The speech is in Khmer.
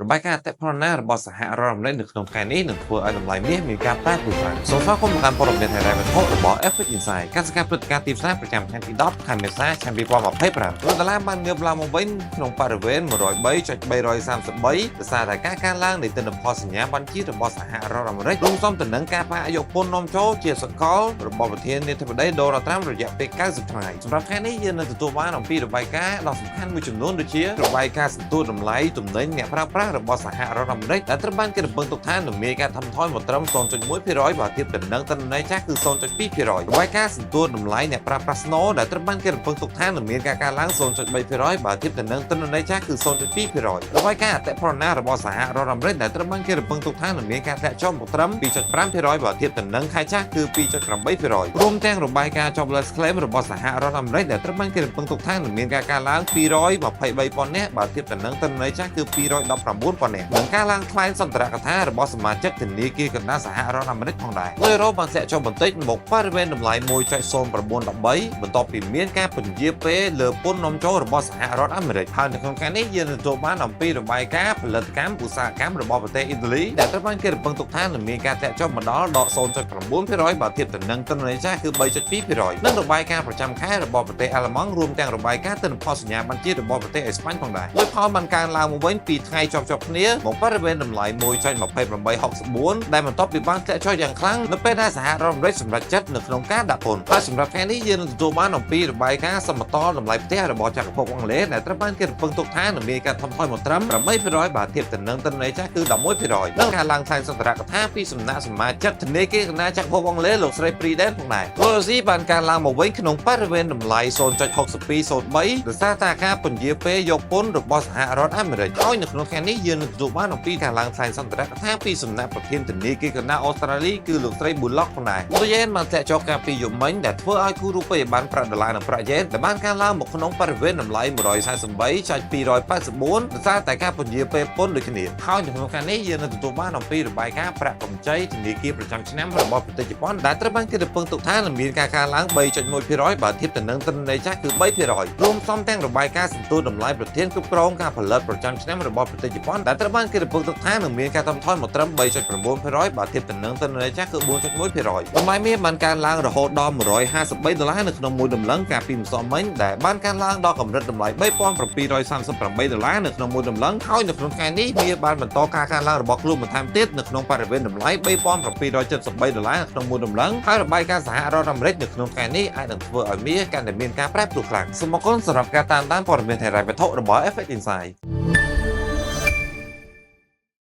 របាយការណ៍អតិផរណារបស់សហរដ្ឋអាមេរិកនៅក្នុងថ្ងៃនេះនឹងធ្វើឲ្យតម្លៃមាសមានការប្រែប្រួលខ្លាំងសូមស្វាគមន៍មកកាន់ព័ត៌មានហិរញ្ញវត្ថុរបស់ FX Insight ការសង្កេតព្រឹត្តិការណ៍ទីផ្សារប្រចាំថ្ងៃទី10ខែមេសាឆ្នាំ2025ដុល្លារបានងើបឡើងមកវិញក្នុងបរិវេណ103.333ដោយសារតែការកើនឡើងនៃទិន្នផលសញ្ញាបត្រជាតិរបស់សហរដ្ឋអាមេរិករួមផ្សំទៅនឹងការផ្អាកយកពន្ធនាំចូលជាសកលរបស់ប្រធានាធិបតីដូណាល់ត្រាំរយៈពេល90ថ្ងៃសម្រាប់ថ្ងៃនេះយើងនឹងទទួលបានអំពីរបាយការណ៍ដ៏សំខាន់មួយចំនួនដូចជារបាយការណ៍សន្ទួតតម្លៃទំនិញអ្នកប្រើប្រាស់របស់សហរដ្ឋអាមេរិកដែលត្រូវបានគេរំពឹងទុកថានឹងមានការថមថយមកត្រឹម0.1%បើធៀបទៅនឹងទិន្នន័យចាស់គឺ0.2%របាយការណ៍សន្ទួតតម្លៃអ្នកប្រើប្រាស់ស្នូដែលត្រូវបានគេរំពឹងទុកថានឹងមានការកើនឡើង0.3%បើធៀបទៅនឹងទិន្នន័យចាស់គឺ0.2%របាយការណ៍អតិផរណារបស់សហរដ្ឋអាមេរិកដែលត្រូវបានគេរំពឹងទុកថានឹងមានការធ្លាក់ចុះមកត្រឹម2.5%បើធៀបទៅនឹងខែចាស់គឺ2.8%រួមទាំងរបាយការណ៍ Jobless Claim របស់សហរដ្ឋអាមេរិកដែលត្រូវបានគេរំពឹងទុកថានឹងមានការកើនឡើង223,000នាក់បើធៀបទៅនឹងទិន្នន័យចាស់គឺ219,000នាក់និងការឡើងថ្លៃសន្ទរកថារបស់សមាជិកធនាគារកណ្ដាលសហរដ្ឋអាមេរិកផងដែរលុយអឺរ៉ូបានធ្លាក់ចុះបន្តិចមកបរិវេណតម្លៃ1.0913បន្ទាប់ពីមានការពន្យាពេលលើពន្ធនាំចូលរបស់សហរដ្ឋអាមេរិកហើយនៅក្នុងការនេះយើងទទួលបានអំពីរបាយការណ៍ផលិតកម្មឧស្សាហកម្មរបស់ប្រទេសអ៊ីតាលីដែលត្រូវបានគេរំពឹងទុកថានឹងមានការធ្លាក់ចុះមកដល់ដក0.9%បើធៀបទៅនឹងទិន្នន័យចាស់គឺ3.2%និងរបាយការណ៍ប្រចាំខែរបស់ប្រទេសអាល្លឺម៉ង់រួមទាំងរបាយការណ៍ទិន្នផលសញ្ញាបត្រជាតិរបស់ប្រទេសអេស្ប៉ាញផងដែរលុយផោនបានកើនឡើងមកវិញពីថ្ងៃជាប់ៗគ្នាមកបរិវេណតម្លៃ1.2864ដែលបន្ទាប់ពីបានធ្លាក់ចុះយ៉ាងខ្លាំងនៅពេលដែលសហរដ្ឋអាមេរិកសម្រេចចិត្តនៅក្នុងការដាក់ពន្ធហើយសម្រាប់ថ្ងៃនេះយើងនឹងទទួលបានអំពីរបាយការណ៍សមតលតម្លៃផ្ទះរបស់ចក្រភពអង់គ្លេសដែលត្រូវបានគេរំពឹងទុកថានឹងមានការថមថយមកត្រឹម8%បើធៀបទៅនឹងទិន្នន័យចាស់គឺ11%និងការឡើងថ្លៃសន្ទរកថាពីសំណាក់សមាជិកធនាគារកណ្ដាលចក្រភពអង់គ្លេសលោកស្រី Preden ផងដែរលុយអូស៊ីបានកើនឡើងមកវិញក្នុងបរិវេណតម្លៃ0.6203ដោយសារតែការពន្យាពេលយកពន្ធរបស់សហរដ្ឋអាមេរិកហើយនៅក្នុងថ្ងៃនេះយើងនឹងទទួលបានអំពីការឡើងថ្លៃសន្ទរកថាពីសំណាក់ប្រធានធនាគារកណ្ដាលអូស្ត្រាលីគឺលោកស្រី Bullock ផងដែរលុយយ៉ែនបានធ្លាក់ចុះកាលពីយប់មិញដែលធ្វើឲ្យគូរូបិយប័ណ្ណប្រាក់ដុល្លារនិងប្រាក់យ៉ែនដែលបានកើនឡើងមកក្នុងបរិវេណតម្លៃ148.284ដោយសារតែការពន្យាពេលពន្ធដូចគ្នាហើយនៅក្នុងការនេះយើងនឹងទទួលបានអំពីរបាយការណ៍ប្រាក់កម្ចីធនាគារប្រចាំឆ្នាំរបស់ប្រទេសជប៉ុនដែលត្រូវបានគេរំពឹងទុកថានឹងមានការកើនឡើង3.1%បើធៀបទៅនឹងទិន្នន័យចាស់គឺ3%រួមផ្សំទាំងរបាយការណ៍សន្ទុះតម្លៃប្រធានគ្រប់គ្រងការផលិតប្រចាំឆ្នាំរបស់ប្រទេសជប៉ុនដែលត្រូវបានគេរំពឹងទុកថានឹងមានការថមថយមកត្រឹម3.9%បើធៀបទៅនឹងទិន្នន័យចាស់គឺ4.1%តម្លៃមាសបានកើនឡើងរហូតដល់153ដុល្លារនៅក្នុងមួយតម្លឹងកាលពីម្សិលមិញដែលបានកើនឡើងដល់កម្រិតតម្លៃ3738ដុល្លារនៅក្នុងមួយតម្លឹងហើយនៅក្នុងថ្ងៃនេះមាសបានបន្តការកើនឡើងរបស់ខ្លួនបន្ថែមទៀតនៅក្នុងបរិវេណតម្លៃ3773ដុល្លារក្នុងមួយតម្លឹងហើយរបាយការណ៍សហរដ្ឋអាមេរិកនៅក្នុងថ្ងៃនេះអាចនឹងធ្វើឲ្យមាសកាន់តែមានការប្រែប្រួលខ្លាំងសូមអរគុណសម្រាប់ការតាមដានព័ត៌មានហិរញ្ញវត្ថុរបស់ FX Insight។